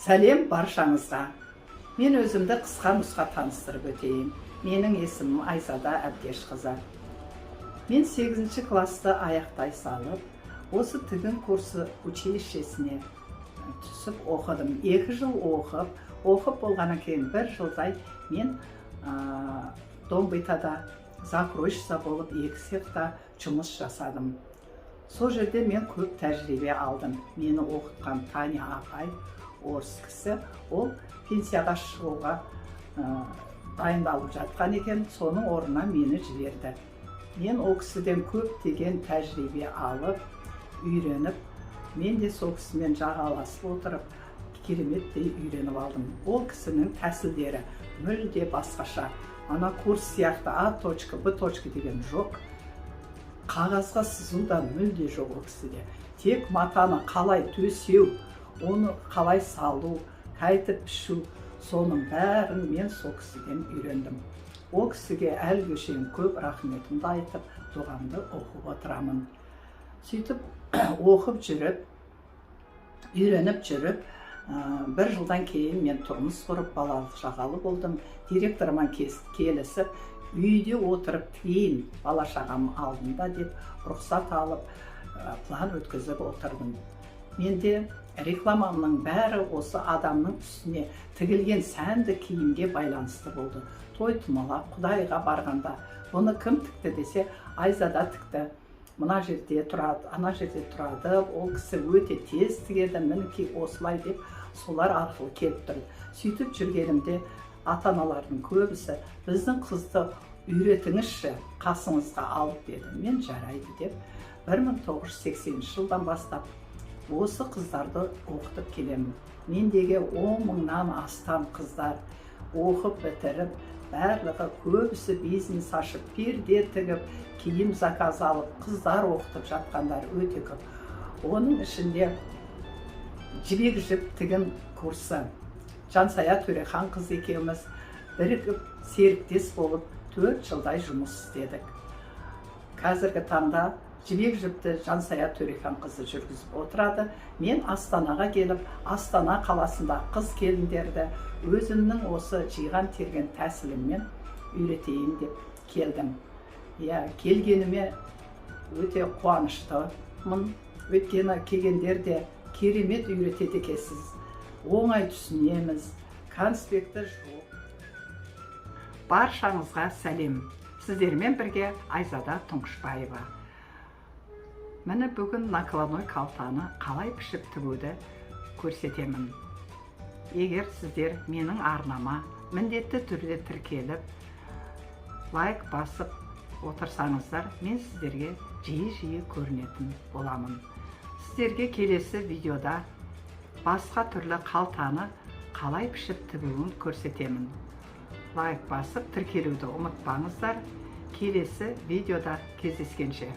Сәлем баршаңызға! Мен өзімді қысқа нұсқа таныстырып өтейін. Менің есімім Айзада Әбдешқызы. Мен 8 классты аяқтай салып, осы тігін курсы училищесіне түсіп оқыдым. 2 жыл оқып, оқып болғаннан кейін бір жылдай мен дом быта закройщица болып екі цехта жұмыс жасадым. Сол жерде мен көп тәжірибе алдым. Мені оқытқан Таня апай, орыс кісі, ол пенсияға шығуға дайындалып жатқан екен, соның орнына мені жіберді. Мен ол кісіден көптеген тәжірибе алып, үйреніп, мен де сол кісімен жағаласып отырып, кереметтей үйреніп алдым. Ол кісінің тәсілдері мүлде басқаша. Ана курс сияқты а точка, б точка деген жоқ, қағазға сызу да мүлде жоқ. Ол кісіде тек матаны қалай төсеу, оны қалай салу, қайтіп пішу, соның бәрін мен сол кісіден үйрендім. Ол кісіге әлі шейін көп рахметімді айтып, дұғамды оқып отырамын. Сөйтіп оқып жүріп, үйреніп жүріп, бір жылдан кейін мен тұрмыс құрып, балалы шағалы болдым. Директорыма келісіп, үйде отырып тігейін бала шағам алдында деп рұқсат алып, план өткізіп отырдым. Менде рекламамның бәрі осы адамның үстіне тігілген сәнді киімге байланысты болды. Той томалақ, құдайға барғанда «Бұны кім тікті?» десе, «Айзада тікті, мына жерде тұрады, ана жерде тұрады, ол кісі өте тез тігеді, мінекей осылай» деп, солар арқылы келіп тұрды. Сөйтіп жүргенімде ата аналардың көбісі «Біздің қызды үйретіңізші, қасыңызға алып» деді. Мен «Жарайды» деп, 1980 жылдан бастап осы қыздарды оқытып келемін. Мендегі 10 мыңнан астам қыздар оқып бітіріп, барлығы, көбісі бизнес ашып, перде тігіп, киім заказ алып, қыздар оқытып жатқандар өте көп. Оның ішінде «Жібек жіп» тігін курсы, Жансая Төреханқызы екеуміз бірігіп, серіктес болып 4 жылдай жұмыс істедік. Қазіргі таңда «Жібек жіпті» Жансая Төреханқызы жүргізіп отырады. Мен Астанаға келіп, Астана қаласында қыз келіндерді өзімнің осы жиған терген тәсіліммен үйретейін деп келдім. Иә, келгеніме өте қуаныштымын, өйткені келгендер де «Керемет үйретеді екенсіз, оңай түсінеміз, конспекті жоқ». Баршаңызға сәлем! Сіздермен бірге Айзада Тұңғышбаева. Міне, бүгін накладной қалтаны қалай пішіп тігуді көрсетемін. Егер сіздер менің арнама міндетті түрде тіркеліп, лайк басып отырсаңыздар, мен сіздерге жиі-жиі көрінетін боламын. Сіздерге келесі видеода басқа түрлі қалтаны қалай пішіп тігуін көрсетемін. Лайк басып, тіркелуді ұмытпаңыздар. Келесі видеода кездескенше!